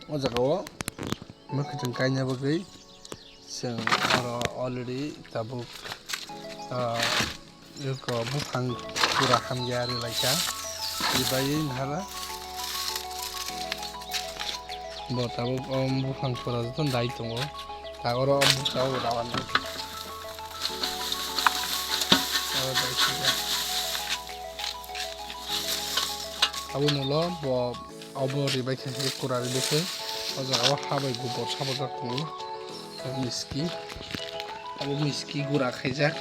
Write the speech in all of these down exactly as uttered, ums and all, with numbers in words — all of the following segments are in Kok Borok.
O jaga o mwkhwtwng kaina bagwi chwng oro already tabuk, ah, eko buphang pura hamya rwlaikha. Rwbaiwi nahara bo tabuk o buphang pura joto dai tongo. Ta oro o bwsa o rawan. Abo nulo bo Obo ribai khe kura ribai khe o jaga o ha bai gubor sabajak tongo. Miski, abo miski gura khaijak.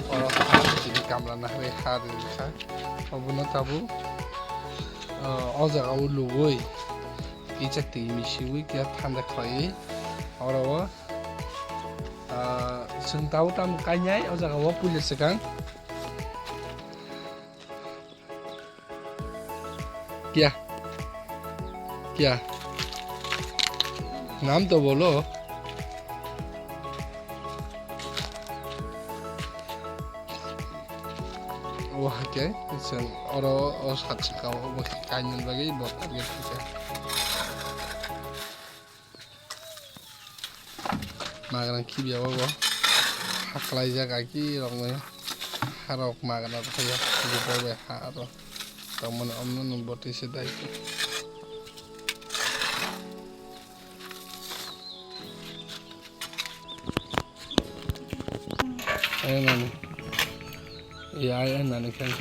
Oro ha tini kamla nahari ha rijak. Obono tabuk, ah, o jaga o lugui kichak twi misiui khe thanda khlaiwi oro o, ah, chwng tabuk tamo kainai o jaga o puila swkang. Kya? Kya? Naam to bolo. Wah, kya? Chwng oro o sat saka o bo khe kainani bagwi bo target khe. Magrang khibiya o bo. Haklaijak aki rokni. Harok magrang rok ya. Jubor bai ha aro. Tongmani omno nung boti se dai. Ayo nani. Ya, ayo nani khan.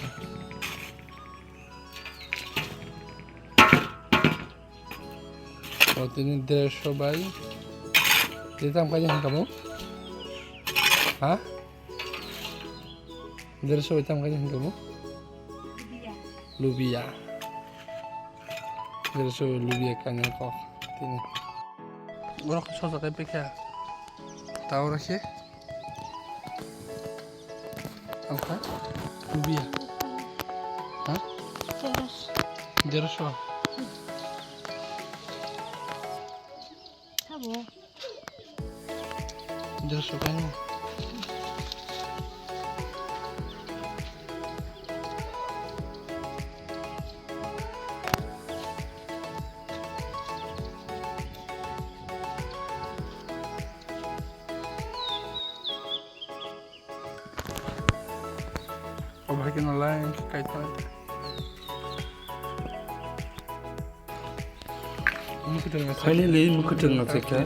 O tini dersho bai. Tini tam kaisa hwnkha bo? Ha? Dersho bai tam kaisa hwnkha bo? Lubiya. Dersho bai lubiya kainai kok tini. Borok sosa kai pekha. Ta oro khe. Angkha? Lubiya. Ha? Dersho. Dersho. Sabo. Dersho kainai. Obo hai kheno line khe kaitor. Finally, mwkhwtwng achaikha.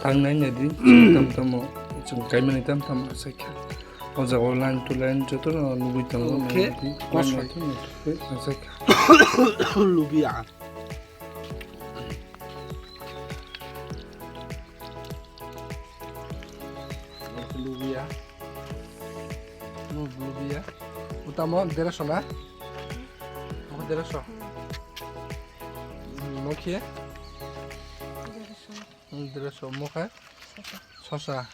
Thangnai nadi, tam tamo, chwng kaimani tam tamo achaikha. O jaga o line to line jotono nugwi tongo, okay. Nai nadi, line to line achaikha. Lubiya. Lubiya. Lu-, lubiya. Utamo dersho na? Mokhe dersho. Mokhe? Dersho. Mokhe? Sosa.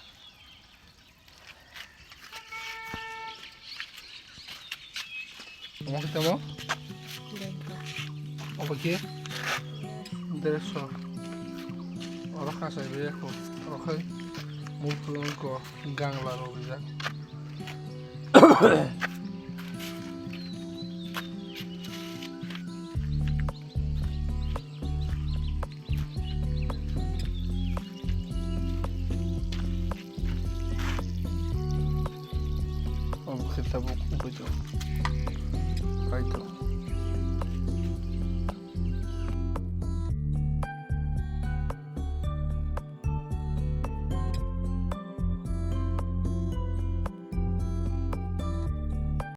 Omo khe tamo? Obo khe? Dersho. Oro kha sai bai kho. Oro khai mul phulung ko gangla rok rijak. Obo khe tabuk wngwi tongo. Kaitor.